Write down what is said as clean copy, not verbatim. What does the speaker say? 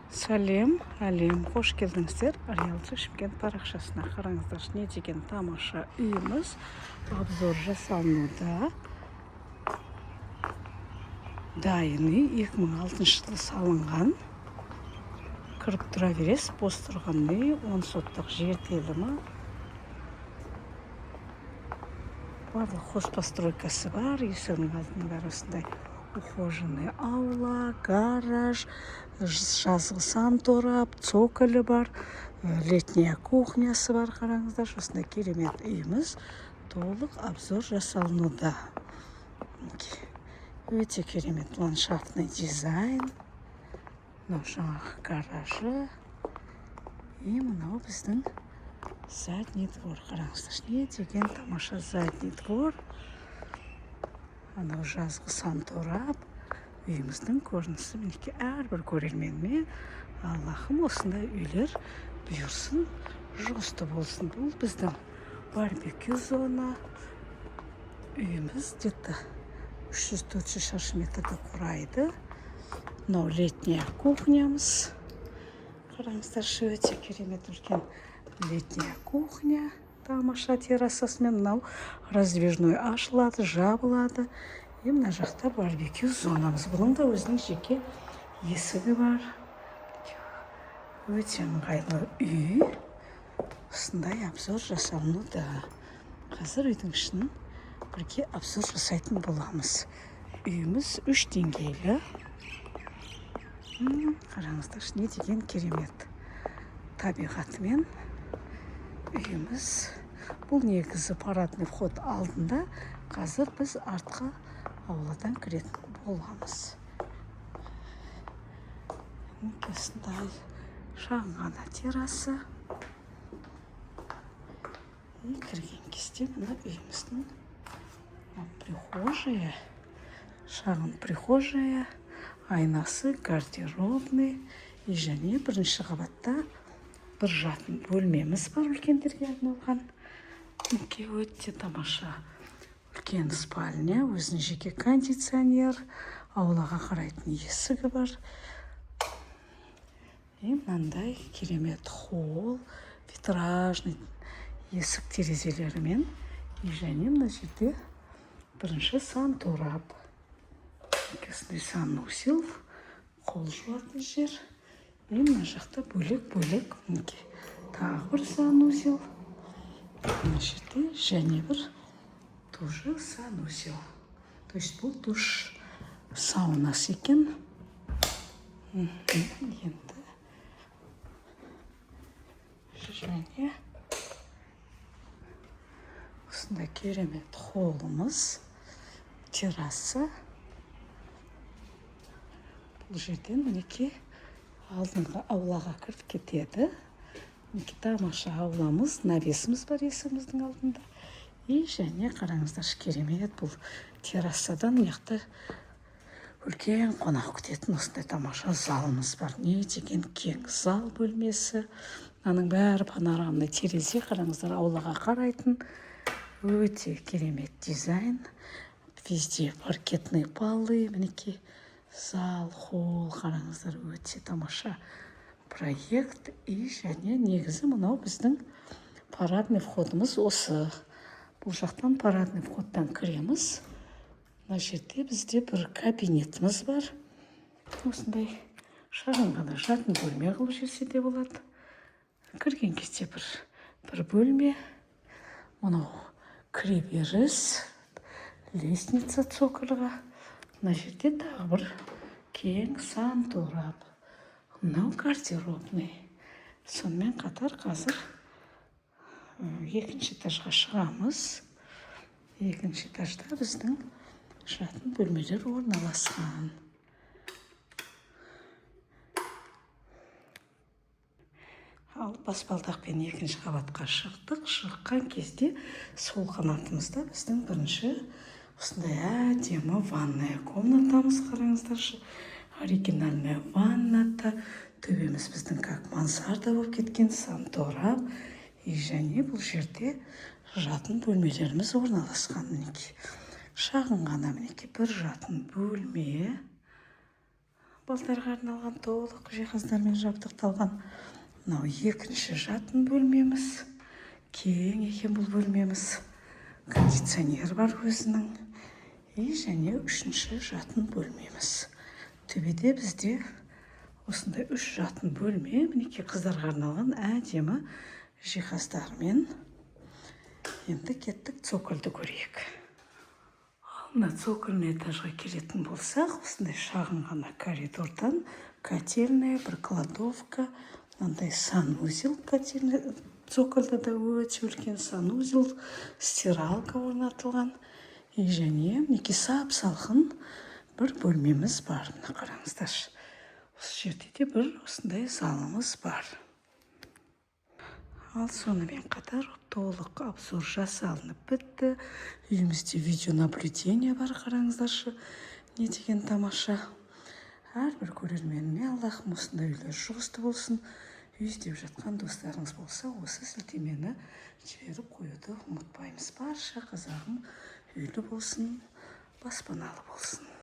Сәлем, әлем! Қош келдіңіздер Риэлтор Шымкент парақшасына. Қараңыздаршы, не деген тамаша үйіміз обзор жасалынуда. Дайын үй, 2006 жылы салынған. Кіріп тұра бересіз, бос тұрған үй, 10 соттық жер телімі. Барлық хозпостройкасы бар, есігінің алдының бәрі осындай ухоженный аула, гараж, жазғы санторап, цоколі бар, летняя кухнясы бар. Қараңыздаршы, осындай керемет үйіміз толық обзор жасалынуда. Мінекей, өте керемет ландшафтный дизайн. Мынау жаңағы гаражы и мынау біздің задний двор. Қараңыздаршы, не деген тамаша задний двор. Анау жазғы санторап. Үйіміздің көрінісі, мінекей. Әрбір көрерменіме Аллахым осындай үйлер бұйырсын, жұғысты болсын. Бұл біздің барбекю зона. Үйіміз где-то 300-400 шаршы метрді құрайды. Мынау летняя кухнямыз. Қараңыздаршы, өте керемет үлкен летняя кухня, тамаша террасасымен. Мынау раздвижной, ашылады, жабылады. И мына жақта барбекю зонамыз, бұның да өзінің жеке есігі бар. Өте ыңғайлы үй. Осындай обзор жасалынуда. Қазір үйдің ішін бірге обзор жасайтын боламыз. Үйіміз үш деңгейлі. Қараңыздаршы, не деген керемет табиғатымен үйіміз. Бұл негізі парадный вход алдында, қазір біз артқы ауладан кіретін боламыз. Мінекей, осындай шағын ғана терраса. И кірген кезде мына үйіміздің прихожая, шағын прихожая, айнасы, гардеробный. И және бірінші қабатта бір жатын бөлмеміз бар, үлкендерге арналған. Мінекей, өте тамаша үлкен спальня, өзінің жеке кондиционер, аулаға қарайтын есігі бар. И мынандай керемет холл, витражный есік терезелерімен. И және мына жерде бірінші санторап, осындай санузел, қол жуатын жер. И мына жақта бөлек бөлек, мінекей, тағы бір санузел. Мына жерде және бір тоже санузел, то есть бұл душ саунасы екен. Енді және осындай керемет холлымыз, терраса. Бұл жерден, мінекей, алдыңғы аулаға кіріп кетеді. Мінекей, тамаша ауламыз, навесіміз бар есігіміздің алдында. И және қараңыздаршы, керемет бұл террасадан мына жақта үлкен қонақ күтетін осындай тамаша залымыз бар. Не деген кең зал бөлмесі! Мынаның бәрі панорамный терезе, қараңыздар, аулаға қарайтын. Өте керемет дизайн, везде паркетные полы. Мінекей, зал, холл, қараңыздар, өте тамаша проект. И және негізі мынау біздің парадный входымыз осы. Бұл жақтан, парадный входтан кіреміз. Мына жерде бізде бір кабинетіміз бар, осындай шағын ғана жатын бөлме қылып жіберсе де болады. Кірген кезде бір бөлме, мынау кіреберіс лестница цокольға. Мына жерде тағы бір кең санторап, мынау гардеробный. Сонымен қатар қазір екінші этажға шығамыз. Екінші этажда біздің жатын бөлмелер орналасқан. Ал баспалдақпен екінші қабатқа шықтық. Шыққан кезде сол қанатымызда біздің бірінші осындай әдемі ванная комнатамыз. Қараңыздаршы, оригинальная ванната. Төбеміз біздің как мансарда болып кеткен, санторап. И және бұл жерде жатын бөлмелеріміз орналасқан. Мінекей, шағын ғана, мінекей, бір жатын бөлме. Балдарға арналған толық жиһаздармен жабдықталған. Мынау екінші жатын бөлмеміз. Кең екен бұл бөлмеміз. Кондиционер бар өзінің. И және үшінші жатын бөлмеміз. Төбеде бізде осындай үш жатын бөлме, мінекей, қыздарға арналған әдемі жиһаздармен. Енді кеттік, цокольді көрейік. Ал мына цокольный этажға келетін болсақ, осындай шағын ғана коридордан котельная, бір кладовка, мынандай санузел. Котельный цокольда да өте үлкен санузел, стиралка орнатылған. И және, мінекей, сап салқын бір бөлмеміз бар. Мына қараңыздаршы, осы жерде де бір осындай залымыз бар. Ал сонымен қатар толық обзор жасалынып бітті. Үйімізде видеонаблюдение бар, қараңыздаршы, не деген тамаша! Әрбір көрерменіме Аллахым осындай үйлер жұғысты болсын. Үй іздеп жатқан достарыңыз болса, осы сілтемені жіберіп қоюды ұмытпаймыз. Барша қазағым үйлі болсын, баспаналы болсын.